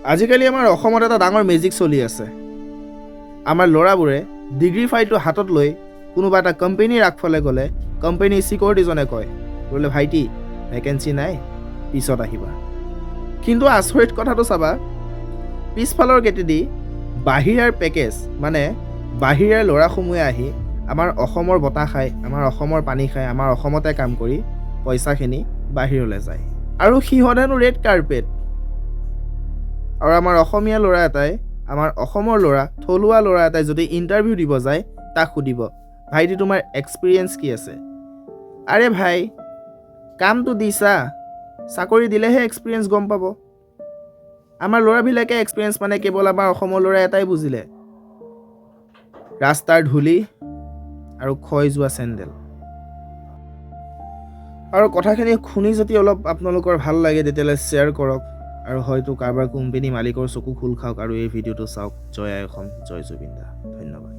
আজিকালি আমাৰ অসমত এটা ডাঙৰ মেজিক চলি আছে। আমাৰ ল'ৰাবোৰে ডিগ্ৰী ফাইলটো হাতত লৈ কোনোবা এটা কোম্পেনীৰ আগফালে গ'লে কোম্পেনীৰ চিকিউৰিটিজনে কয় বোলে, "ভাইটি, ভেকেঞ্চি নাই, পিছত আহিবা।" কিন্তু আচৰিত কথাটো চাবা, পিছফালৰ গেটেদি বাহিৰাৰ পেকেজ, মানে বাহিৰাৰ ল'ৰাসমূহে আহি আমাৰ অসমৰ বতাহ খাই, আমাৰ অসমৰ পানী খাই, আমাৰ অসমতে কাম কৰি পইচাখিনি বাহিৰলৈ যায় আৰু সিহঁত হেনো ৰেড কাৰ্পেট। আৰু আমাৰ অসমীয়া ল'ৰা এটাই, আমাৰ অসমৰ ল'ৰা, থলুৱা ল'ৰা এটাই যদি ইণ্টাৰভিউ দিব যায়, তাক সুধিব, "ভাইটি, তোমাৰ এক্সপিৰিয়েঞ্চ কি আছে?" আৰে ভাই, কামটো দিছা, চাকৰি দিলেহে এক্সপিৰিয়েঞ্চ গম পাব। আমাৰ ল'ৰাবিলাকে এক্সপিৰিয়েঞ্চ মানে কেৱল আমাৰ অসমৰ ল'ৰা এটাই বুজিলে, ৰাস্তাৰ ধূলি আৰু ক্ষয় যোৱা চেণ্ডেল। আৰু কথাখিনি শুনি যদি অলপ আপোনালোকৰ ভাল লাগে, তেতিয়াহ'লে শ্বেয়াৰ কৰক আৰু হয়তো কাৰোবাৰ কোম্পেনী মালিকৰ চকু খোল খাওক আৰু এই ভিডিঅ'টো চাওক। জয় আই অসম, জয় জুবিন দা। ধন্যবাদ।